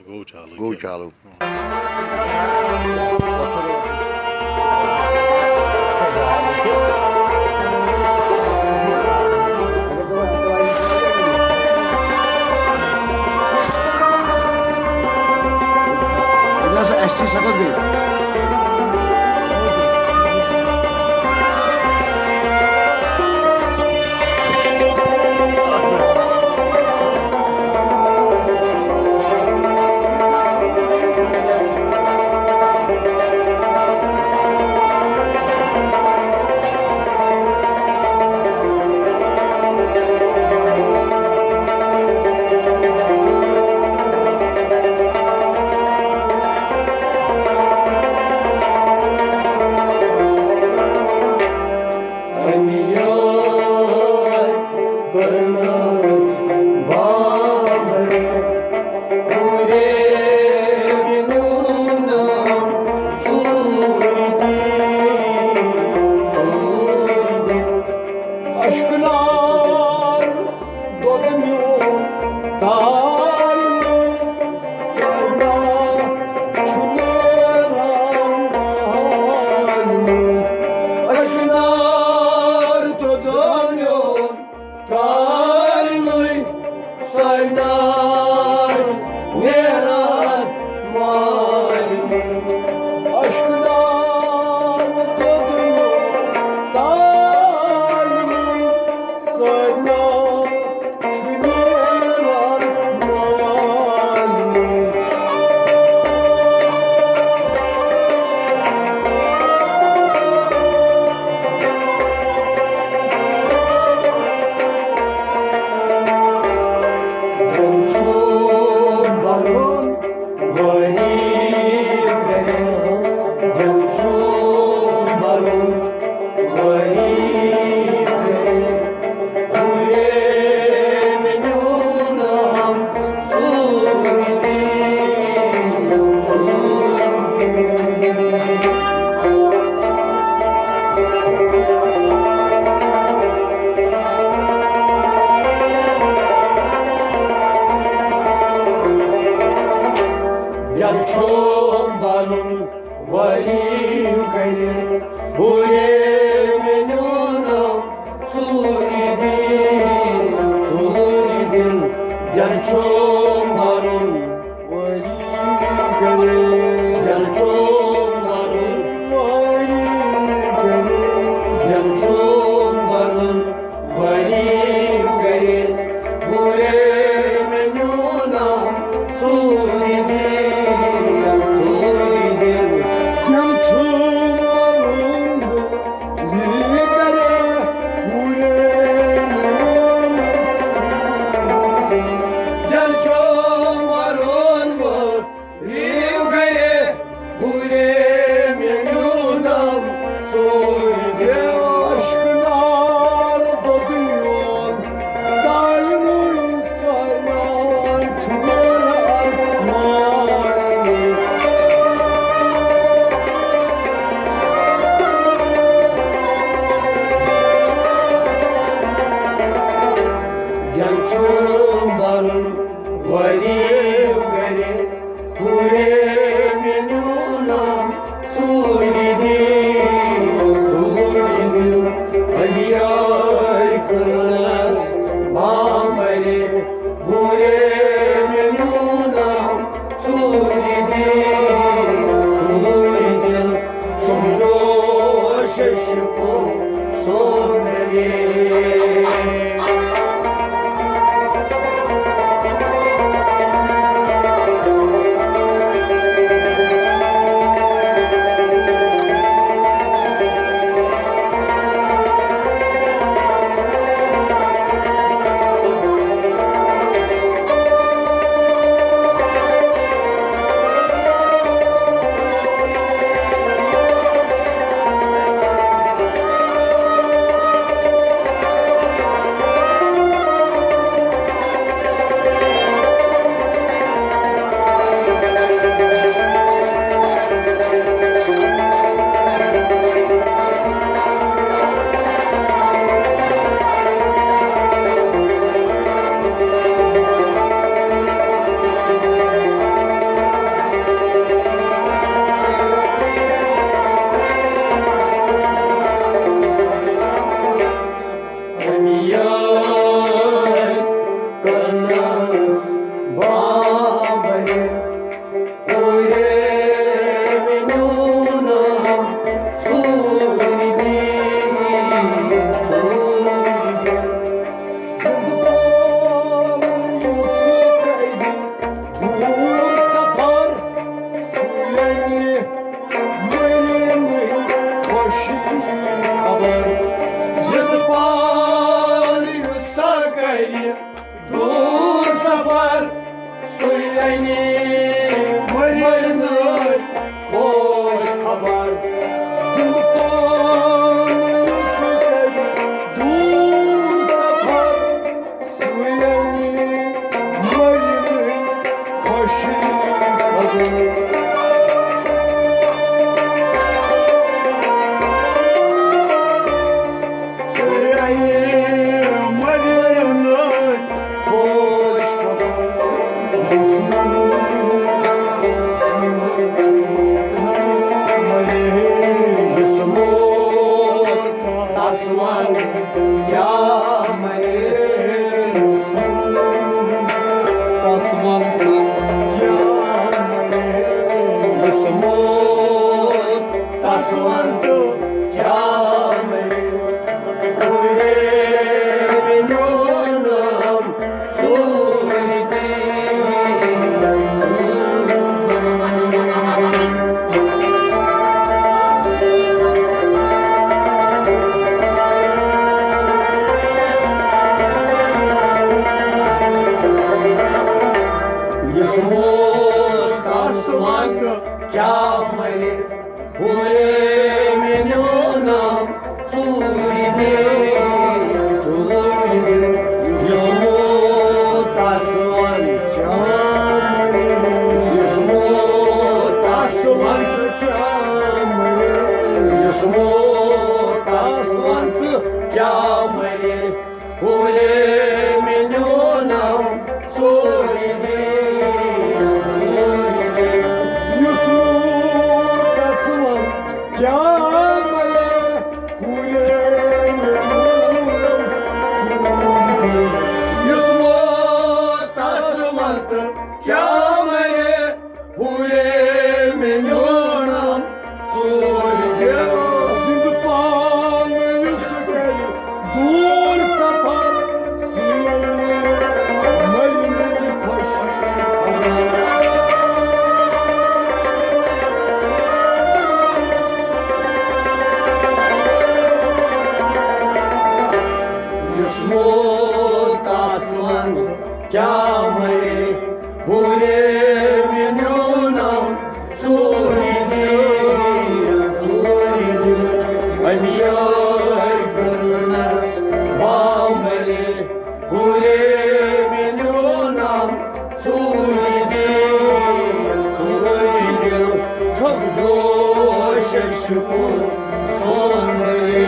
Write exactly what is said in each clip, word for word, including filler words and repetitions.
گوٚو چالو۔ گوٚو چالو۔ مَرنٕچ خۄش خبر، زِندٕ پانہٕ سُہ کَرِ دوٗر سفر۔ سُے اَنہِ مَرنٕچ خۄش خبر۔ سُے اَنہِ مَرنٕچ خۄش خبر۔ یُس موٗد تَس وَن کیٛاہ مَرِ؟ یُس موٗد تَس وَن تہٕ کیٛاہ مَرِ؟ یُس موٗد تَس وَن تہٕ کیٛاہ مَرِ؟ گُرے میون نام سوٗرۍ دِیَن۔ یُس موت آسمان تہٕ کیٛاہ مَرِ، گُرے میون نام سوٗرۍ دِیَن، سوٗرۍ دِیَن۔ یُس موت آسمان کیٛاہ مَرِ، یُس موت آسمان تہٕ کیٛاہ مَرِ، یُس موت آسمان تہٕ کیٛاہ مَرِ، گُرے میون نام سوٗرۍ دِیَن، سوٗرۍ دِیَن۔ یُس موت آسمان کیٛاہ مَرِ، گُرے میون نام سوٗرۍ دِیَن۔ یُس موت آسمان تہٕ کیٛاہ مَرِ، گُرے میون نام سوٗرۍ دِیَن۔ زِندٕ پانہٕ یُس کَرِ دوٗر سفر، سُے مَرِ مَرِ خۄش۔ یُس موت آسمان کیٛاہ مَرِ، گُرے میون نام سوٗرۍ دِیَن، سوٗرۍ دِیَن۔ أمۍ یٲرۍ کٔرنَس بامبرِ، گُرے میون نام سوٗرۍ دِیَن، سوٗرۍ دِیَن۔ چھُم جوش شُکُر سوندرے۔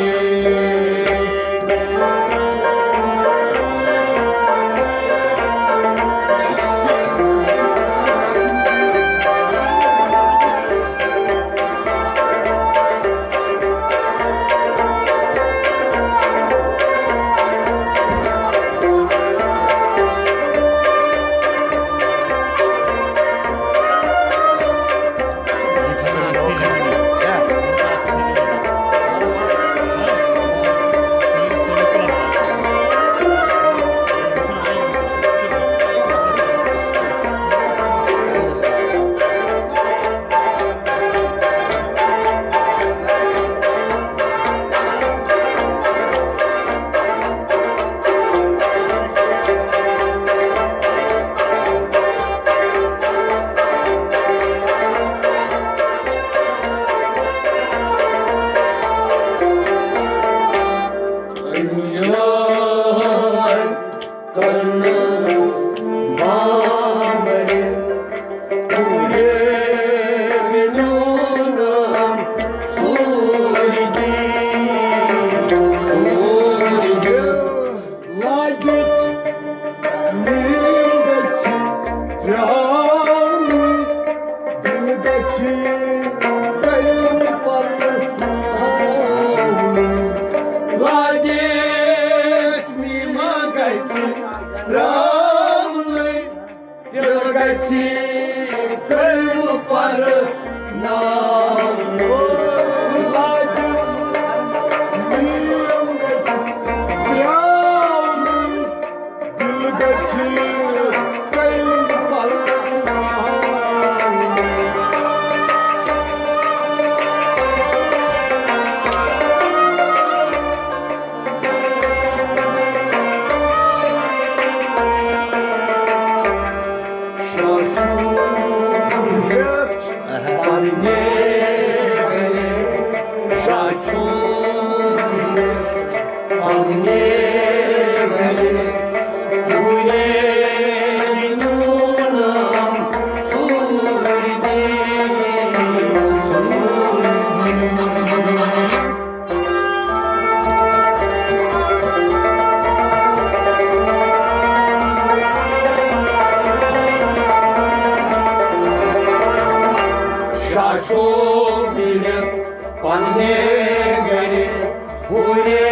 لٲگِتھ نیٖم گژھِ پرٛاونٕے، دِل گژھِ قٲیِم پرناونٕے۔ لٲگِتھ نیٖم گژھِ پرٛاونٕے، دِل گژھِ قٲیِم پرناونٕے۔ لٲگِتھ نیٖم گژھِ پرٛاونٕے، دِل گژھِ قٲیِم پرناونٕے۔ شاہ چھُ شاچوم بِہِتھ پننہِ گرِ، ہُرے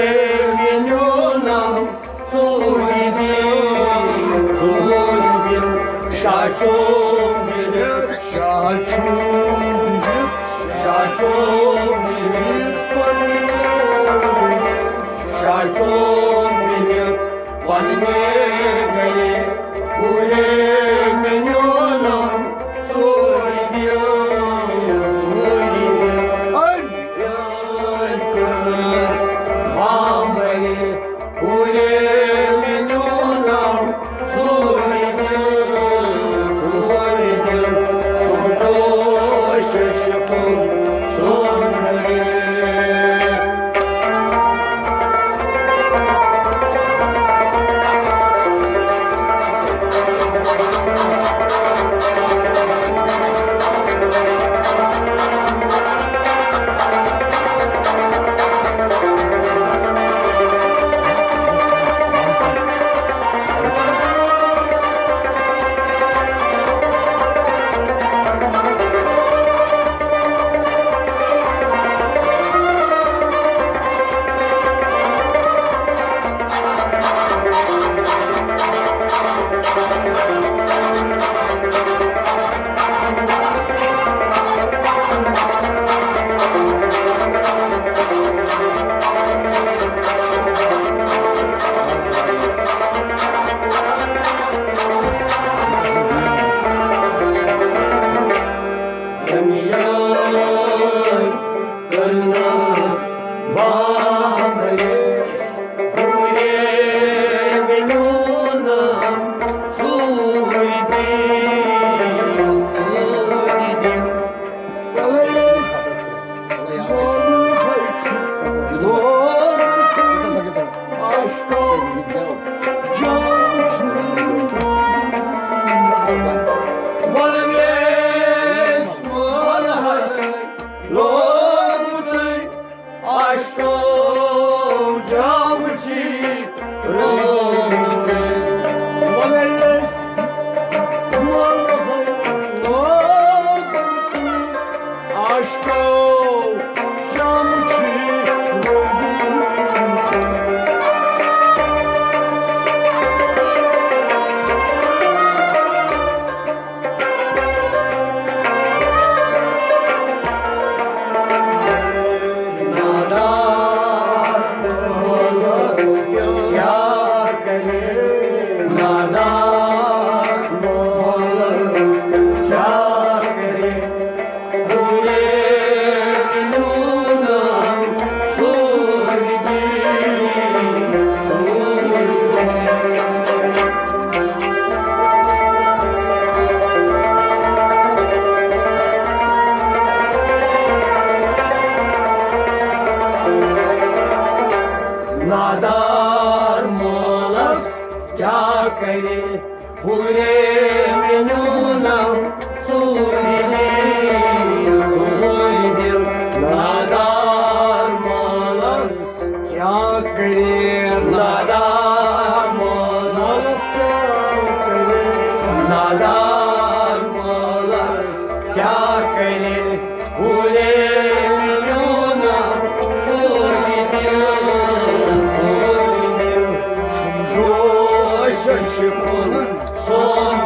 مےٚ نیونم ژوٗرِ دِل، ژوٗرِ دِل۔ شاچوم بِہِتھ، شاچوم بِہِتھ، شاچوم بِہِتھ پننہِ گرِ، شاچوم بِہِتھ پننہِ گرِ، ہُرے مےٚ نیونم ژوٗرِ دِل، ژوٗرِ دِل۔ أڑۍ، أڑۍ کٔرنَس بامبرِ، ہُرے مےٚ نیونم ژوٗرِ دِل، ژوٗرِ دِل۔ چھُم جوش شِکُن سُنٛدرِ۔ أمۍ یار کٔرنَس بامبرِ، ہُرے مےٚ نیونم ژوٗرِ دِل، ژوٗرِ دِل۔ نادار مولس کیٛاہ کرِ؟ ہُرے مےٚ نیونم ژوٗرِ دِل، ژوٗرِ دِل۔ نادار مولس کیٛاہ کرِ؟ نادار مولس کیٛاہ کرِ؟ نادار مولس کیٛاہ کرِ؟ ہُرے مےٚ نیونم ژوٗرِ دِل، ژوٗرِ دِل۔ جوش شِکُن سون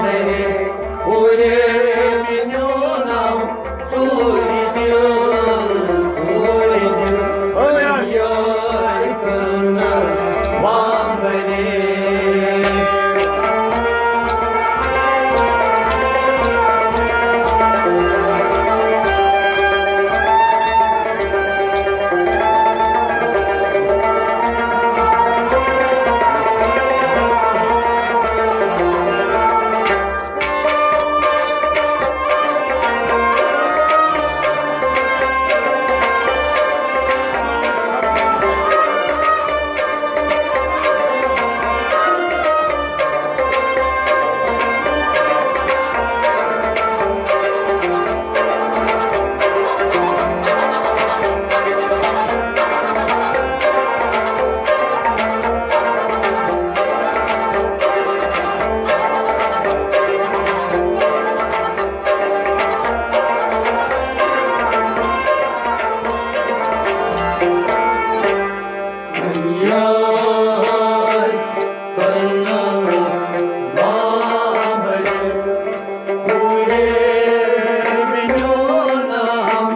میون نام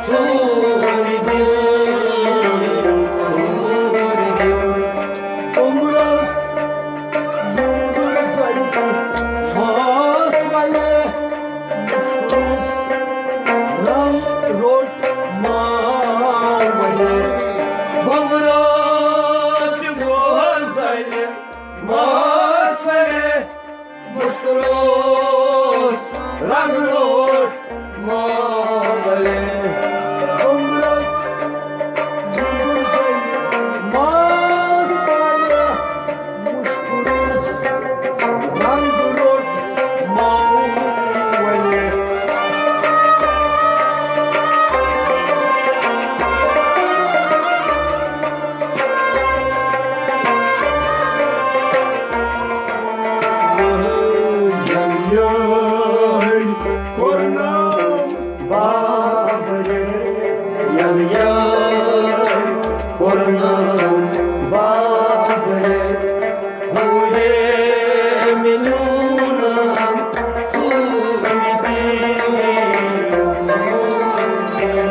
ژوٗرِ دِل، ژوٗرِ دِل۔ توٚملس یوٚمبُر زنتہِ ماس ولہِ، مُشکُس رنگ روٚٹ ماوَلہِ۔ بۄمبرس یوٚمبُر زنتہِ ماس ولہِ، مُشکُس رنگ روٚٹ ماوَلہِ۔ بۄمبرس یوٚمبُر زنتہِ ماس ولہِ، مُشکُس رنگ روٚٹ ماوَلہِ۔ یم یٲرۍ کوٚرنم بابرے، یم یٲرۍ کوٚرنم بابرے، ہورے مےٚ نیونم ژوٗرِ دِل، ژوٗرِ دِل۔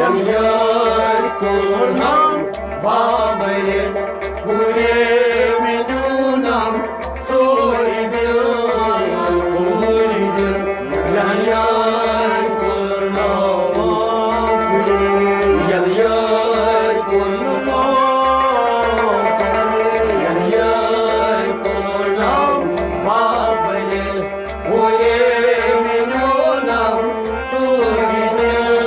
یم یٲرۍ کوٚرنم بابرے، ہورے مےٚ نیونم ژوٗرِ دِل، ژوٗرِ دِل۔ یم یٲرۍ کوٚرنم، یم یٲرۍ کوٚرنم، یم یٲرۍ کوٚرنم بابرے، ہورے مےٚ نیونم ژوٗرِ دِل،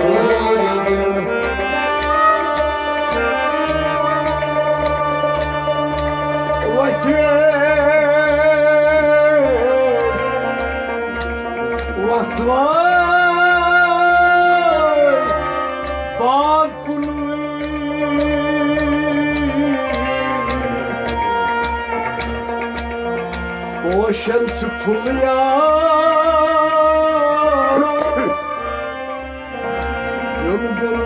ژوٗرِ دِل۔ وۄتھِ وسوٲے باغ کُنُے۔ پوشن چھُ پھُلیار دیُن دیُن۔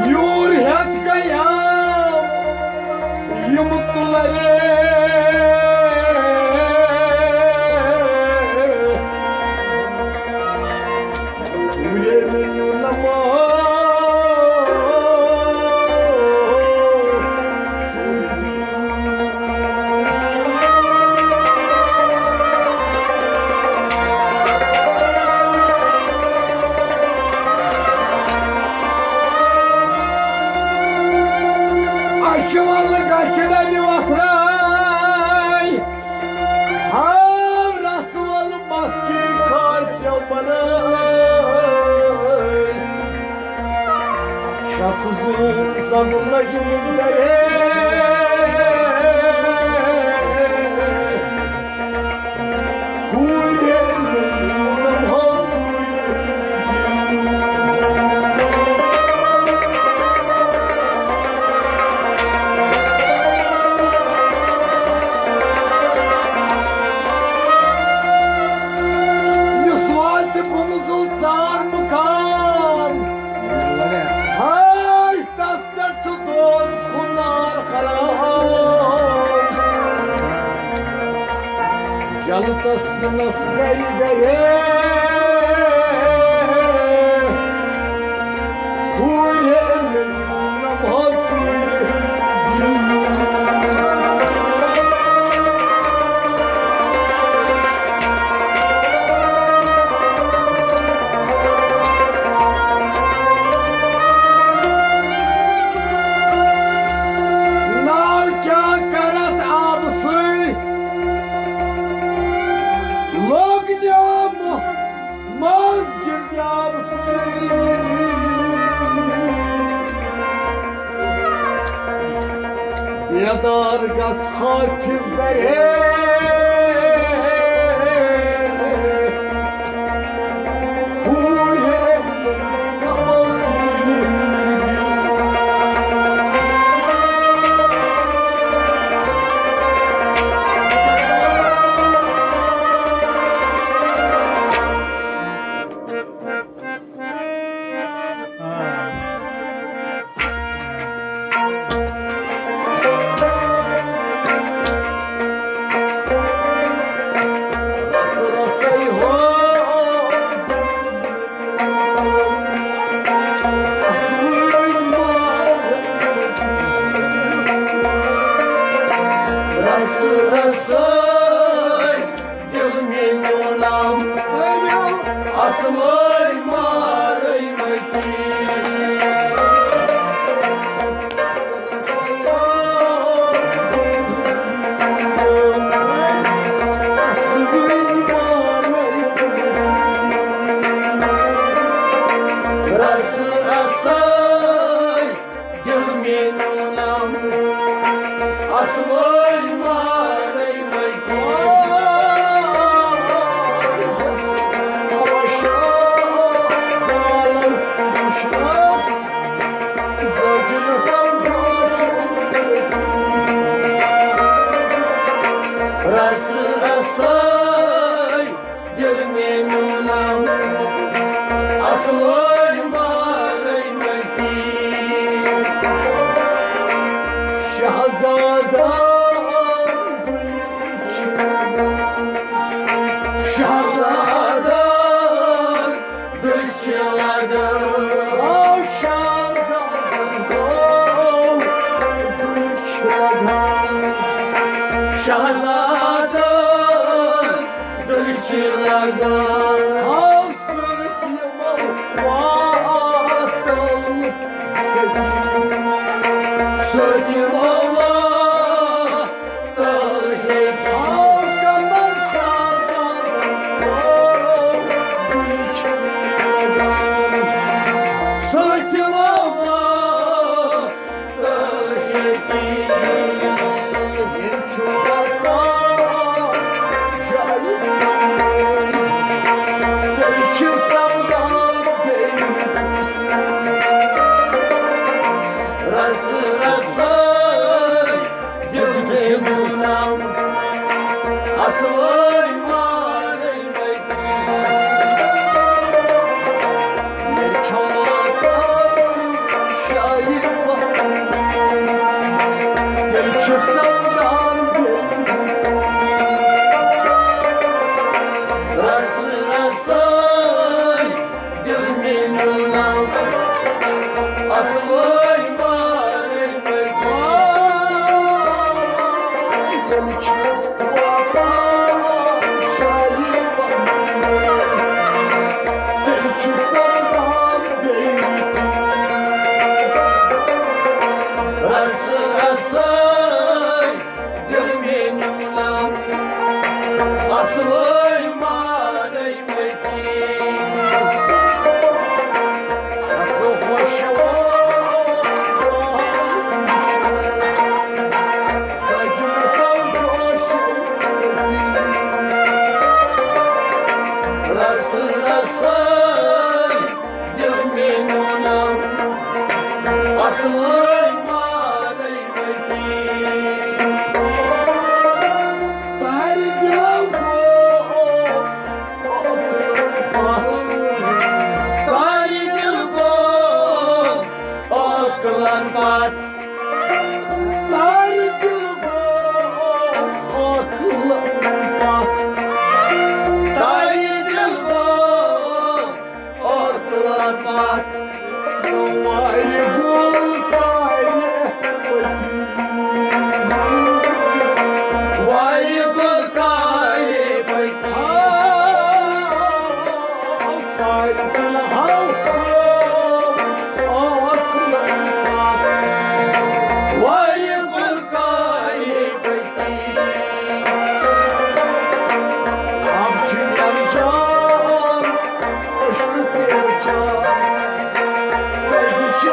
یوٗر ہٮ۪تھ گٔیام یِم تُلرے۔ اچھِ ولہٕ گژھِ نبی وۄتھراے، ہاو رسول مسکی کھاسٮ۪و بنٲے۔ شس زوٗن زن لٔجمٕژ درے۔ یُس واتہِ بُمزُل ژار مُقام، ہاے تس پٮ۪ٹھ چھُ دوزخُک نار حرام۔ جنتس منٛز گرِ گرے۔ ہورے نماز نار کیٛاہ کرتھ آبہٕ سۭتۍ؟ لوٚگ نیوم منٛز گِردیاب سۭتۍ۔ بیدار گژھ حافظ زرے۔ سٲے دِل میٛانیو ناو، اَصلٲے مارَے مَے رس رسائی دل میں نونم، اصلوئی مارئی متی۔ شہزادہ دل چھُ لگان، شہزادہ دل چھُ لگان، آو شہزادہ دل چھُ لگان، شہزادہ دل چھُ لگان۔ آو سۭتۍ یِمو واتن، سۭتۍ یِمو واتن۔ رس رسائی دل دے نونم، اصلوئی مارئی متی۔ مےٚ چھُ واتان شاید وقت، تیٚلہِ چھُ سپدان دِل۔ رس رسائی دل میں نونم، اصلوئی مارئی متی۔ رس رسائی دل میں نونم، اصلوئی مارئی متی۔ رس رسائی دل میں نونم، اصلوئی مارئی متی۔ تارِ دِلو گوٚو عقلن پتھ۔ تارِ دِل گوٚو عقلن پتھ۔ تارِ دِل گوٚو عقلن پتھ۔ تارِ دِل گوٚو عقلن پتھ۔ وارِ گُل تارِ پتی۔ وارِ گُل تارِ پتی۔ تارِ دِل ہاو عقلن پتھ۔ وارِ گُل تارِ پتی۔ اب چھُ مےٚ جان، أسۍ چھِ پہچان۔ تۄہہِ چھِ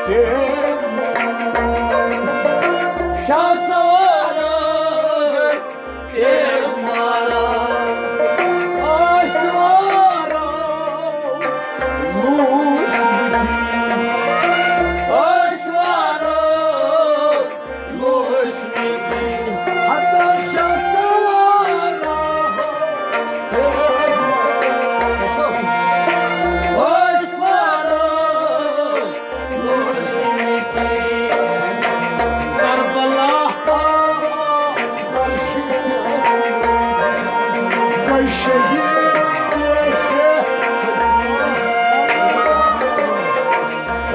شاہ سوارا، تیل مارا، آسوارا، لوس مدی، آسوارا، لوس مدی، حتی شاہ سوارا، تیل مارا، آسوارا، کربلا،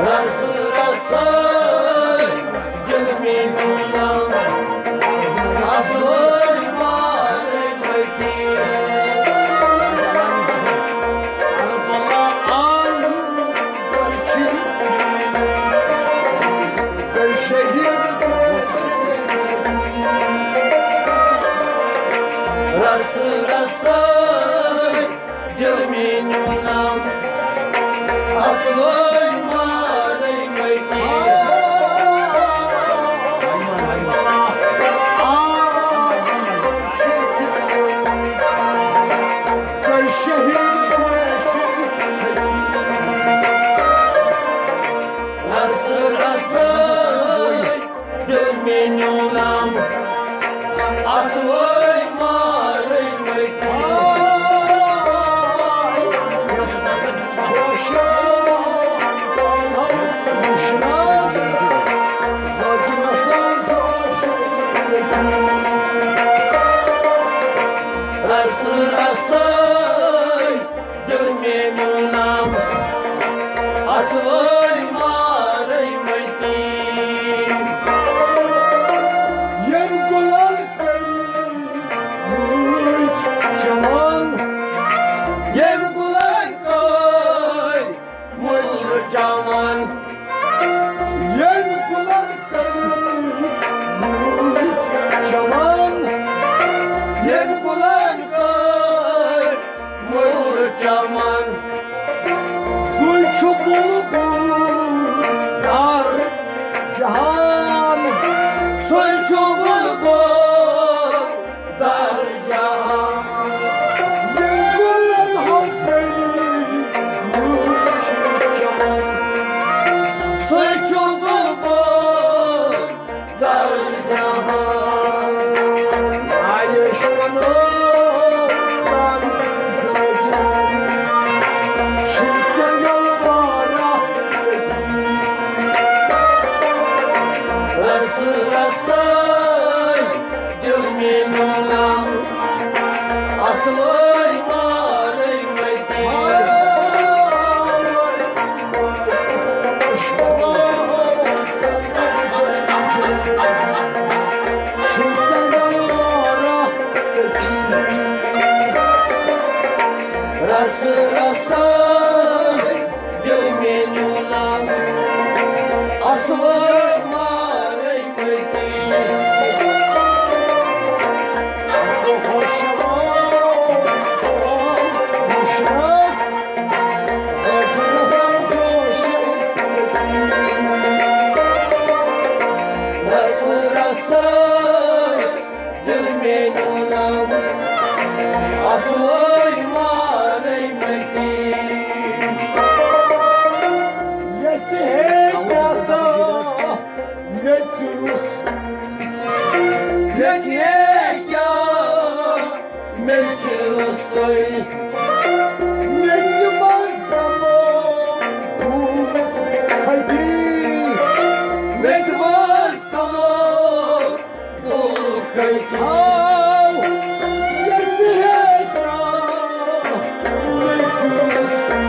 رس رسائی، دل میں نونا، اصل مارے متی۔ رس رس دل میونم، اصل مارے متی۔ شہید رس رس دل میونم، اصل مارے متی۔ رس رس دل میونم، اصل مارے متی۔ یم گلن کئی مُچ چمن، یم گلن کئی مُچ چمن، یم گلن کئی مُچ چمن، یم گلن کئی مُچ چمن۔ سُے چھُ بُلبُل در جہان، سُے چھُ بُلبُل در جہان۔ یم گلن ہو کئی مُچ چمن، سُے چھُ بُلبُل در جہان۔ آیش ونو تن زجن، شکر یلوارا رس رسائی دل میونم، اصل مارے متی۔ رس رس دل میونم، اصل مارے متی۔ رس رس دل میونم، اصل مارے متی۔ یژھِ ہے کیٛاہ سا مےٚ ژٕ روٚستُے، یژھِ ہے کیٛاہ مےٚ ژٕ روٚستُے۔ مےٚ ژٕ منٛز کمو کھٔتی، مےٚ ژٕ منٛز کمو کھٔتی۔ آو، یژھِ ہے کیٛاہ مےٚ ژٕ روٚستُے۔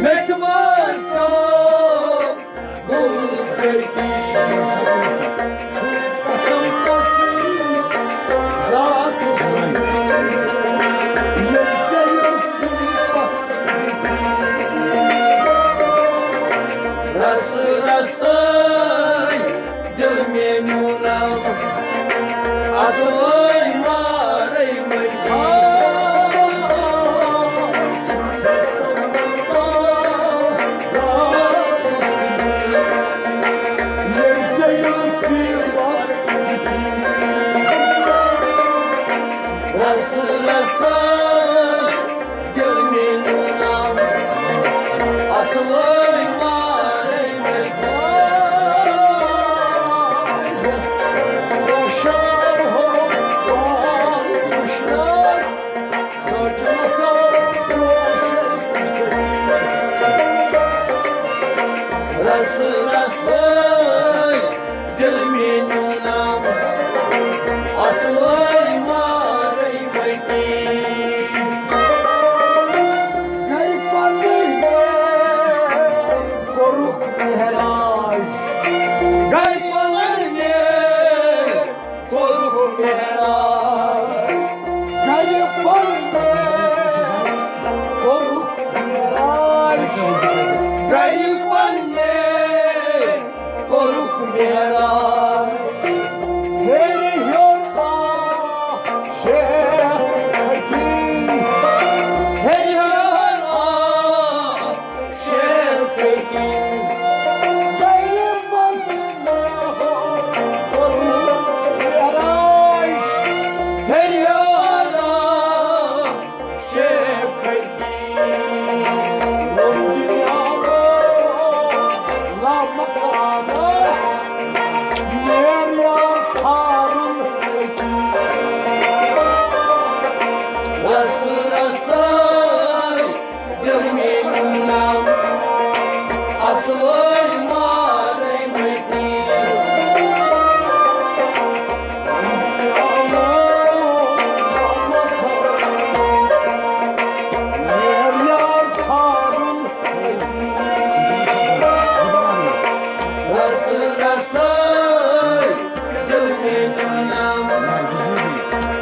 مےٚ ژٕ منٛز کمو کھٔتی۔ قسم قسم ذات سُنٛد، ییٚلہِ ژےٚ یِم صفت رس رسائی دل میونم، اصل مارے متی۔ رس رسٲے دِل میٛانیو نام، اصلٲے مارے مٔتی۔ گرِ پننہِ کوٚرُکھ معراج، گرِ پننہِ کوٚرُکھ معراج، گرِ پننہِ کوٚرُکھ معراج، گرِ پننہِ کوٚرُکھ معراج۔ ہیٚرِ ہیوٚر آ شیخ حکیم، ہیٚرِ ہیوٚر آ شیخ حکیم۔ گرِ پننہِ کوٚرُکھ معراج، ہیٚرِ ہیوٚر آ شیخ حکیم۔ ووٚن دُنیا لامکانس، معراج ژھارُن یقین۔ رس رسٲے دِل میٛانیو نام، اصلٲے مارے مٔتی۔ رس رسٲے دِل میٛانیو نام،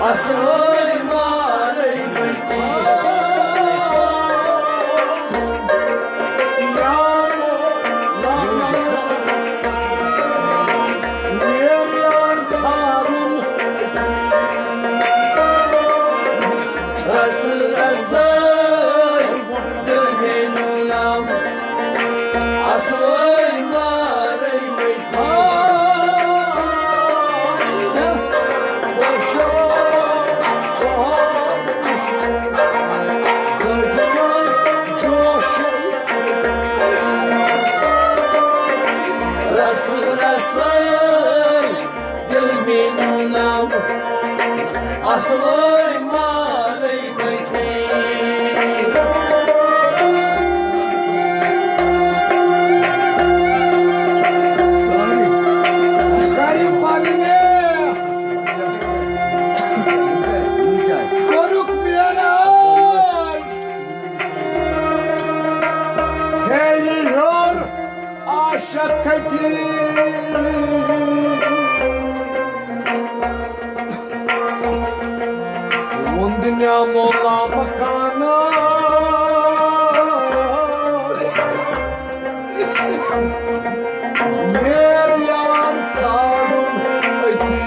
اصلٲے مارے مٔتی۔ رس رسٲے دِل میٛانیو نام، اصلٲے مارے مٔتی۔ رس رسٲے دِل میٛانیو نام، اصلٲے مارے مٔتی۔ گرِ پننہِ کوٚرُکھ معراج، ہیٚرِ ہیوٚر آ شیخ حکیم۔ ووٚن دُنیا مولا مکانس، معراج ژھارُن أتی۔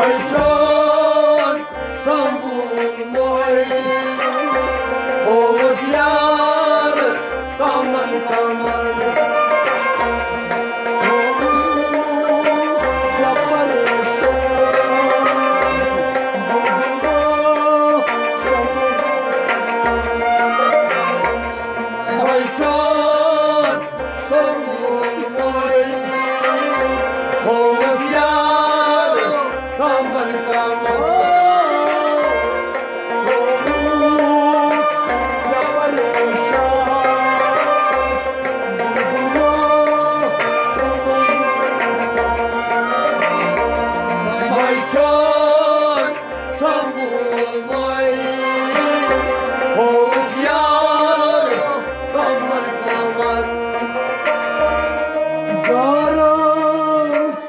چھُن سنبھولمُے، ہووُتھ یار کمن کمن۔ سنبھول وۄنۍ، ہووُتھ یار کمر کمر۔ گرس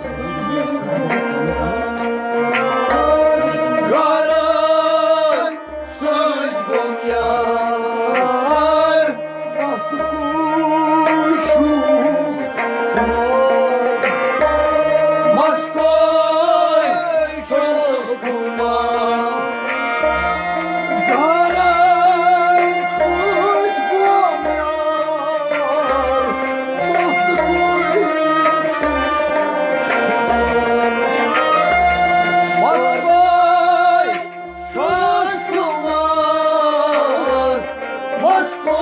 گرس سۭتۍ گوٚم یار، بس کُے چھُس خُمار، بس کُے چھُس خُمار۔ گرس سۭتۍ گوٚم یار، بس کُے چھُس خُمار، بس کُے چھُس خُمار، بس کُے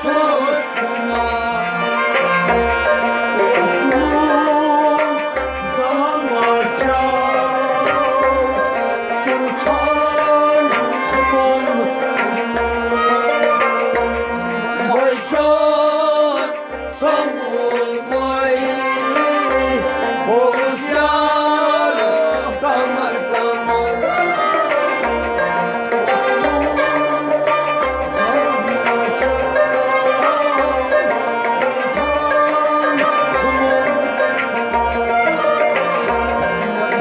چھُس خُمار۔ اوسُم دما چاو، تُلتھان چھُم بے چار۔ سنبھول وۄنۍ، ہووُتھ یار کمر کمر۔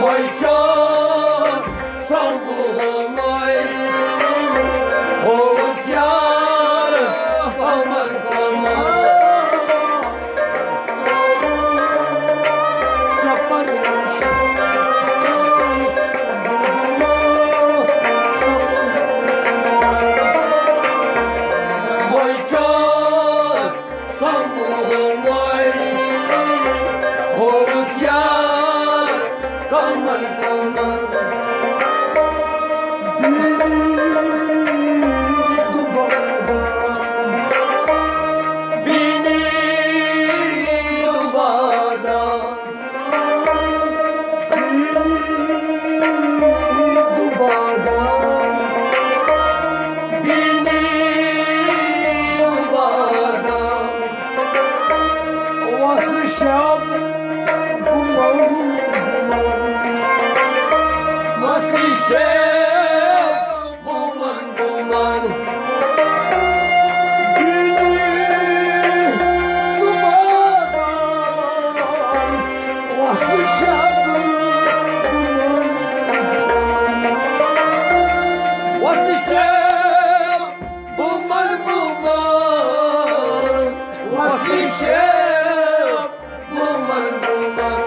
وۄنۍ چھُ سنبھول وۄنۍ، ہووُتھ یار کمر کمر۔ وۄنۍ چھُ سنبھول وۄنۍ، ہووُتھ یار کمر کمر۔ بیٖڑی تہٕ بادام، بیٖڑی تہٕ بادام، بیٖڑی تہٕ بادام، بیٖڑی تہٕ بادام۔ وصلہِ شب بُمن بُمن۔ وصلہِ شب بُمن بُمن۔ بیٖڑی تہٕ بادام۔ وصلہِ شب بُمن۔ وصلہِ شب بُمن بُمن۔ وصلہِ شب بُمن بُمن۔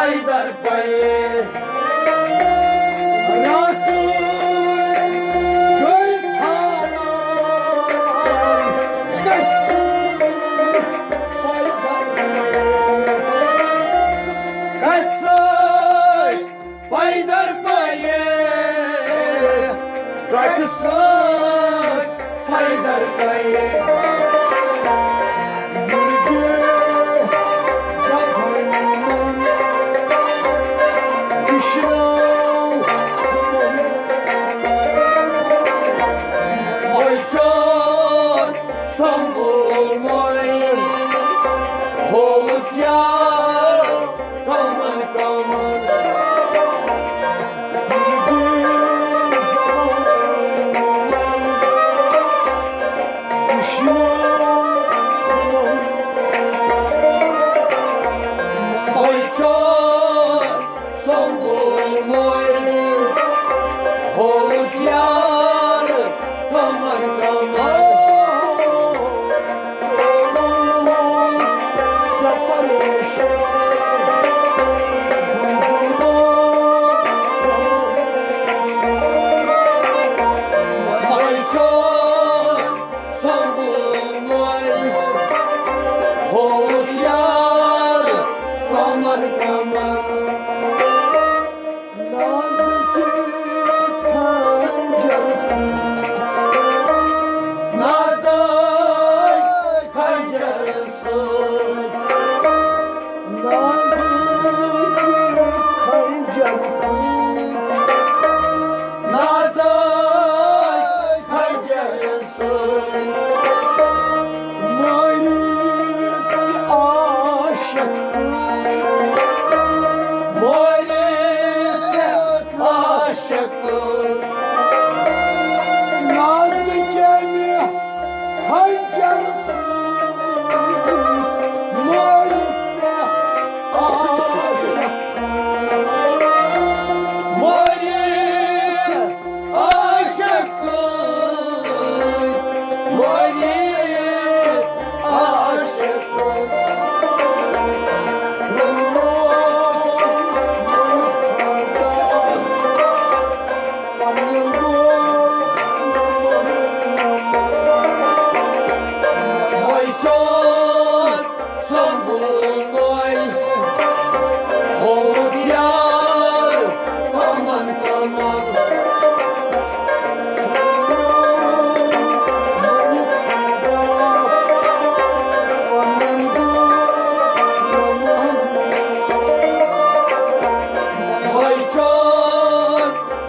حیدر پایے۔ راکھ گٔے ژھانان کَسہِ سۭتۍ؟ کَسہِ سۭتۍ؟ حیدر پایے۔ کَسہِ سۭتۍ؟ حیدر پایے۔ مُرگے زبانہِ منٛز وٕشناو سون۔ أچھو سنبھول ماے، ہووُکھ یار کمن کمن۔ سنبھول ماے، ہووُکھ یار کمن کمن۔ نازٕکہِ خنجر سۭتۍ۔ نازٕکۍ خنجر سۭتۍ۔ نازٕکۍ خنجر سۭتۍ۔ نازٕکۍ خنجر سۭتۍ۔ مٲرِتھ عاشق۔ مٲرِتھ عاشق۔ نازٕ کیٛاہ مےٚ خنجر سۭتۍ مٲرِتھ ژےٚ عاشق۔ مٲرِتھ عاشق، مٲرِتھ عاشق۔ سنبھول ماے، ہووُکھ یار کمن کمن۔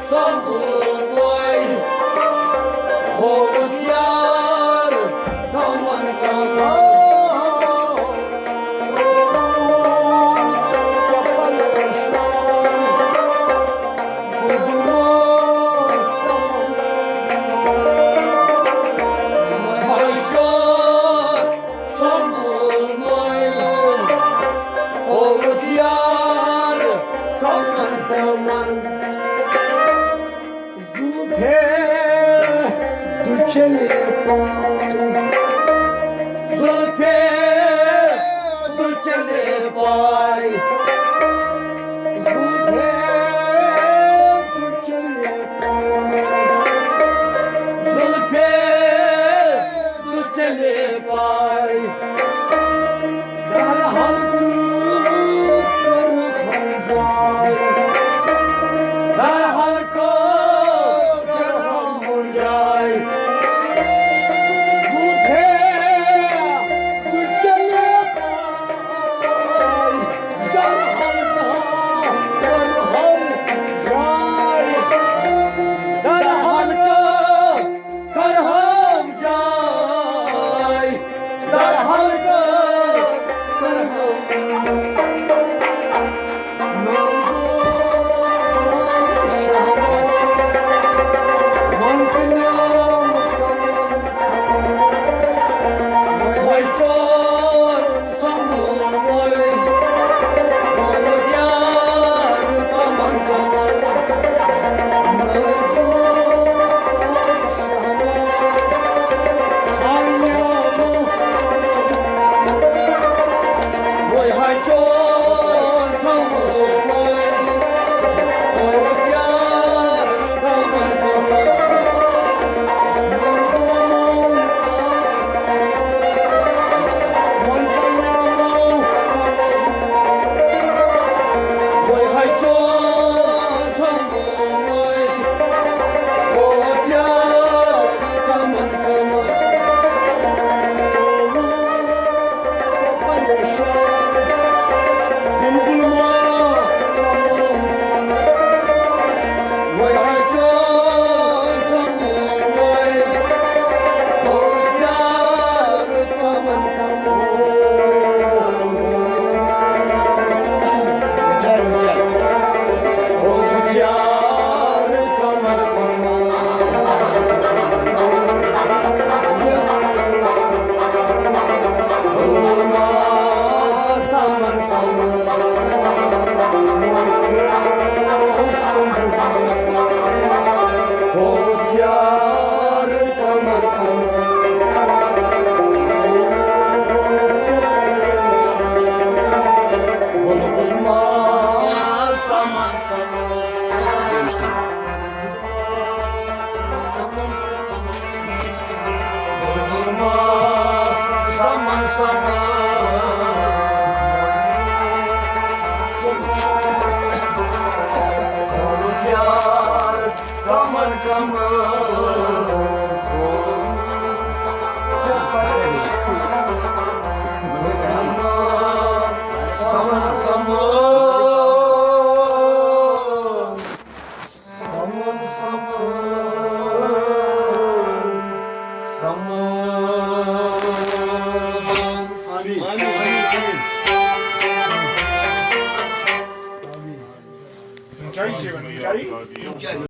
سنبھول ماے، ہووُکھ یار کمن کمن۔ سنبھول ماے، ہووُکھ یار کمن کمن۔ زُلفے دُچلے پاے۔ زُلفے دُچلے پاے۔ زُلفے دُچلے پاے۔ زُلفے دُچلے پاے۔ در حلقہٕ کٔرٕکھ ہم جاے۔ در حلقہٕ کٔرٕکھ ہم جاے۔ زُلفے دُچلے پاے۔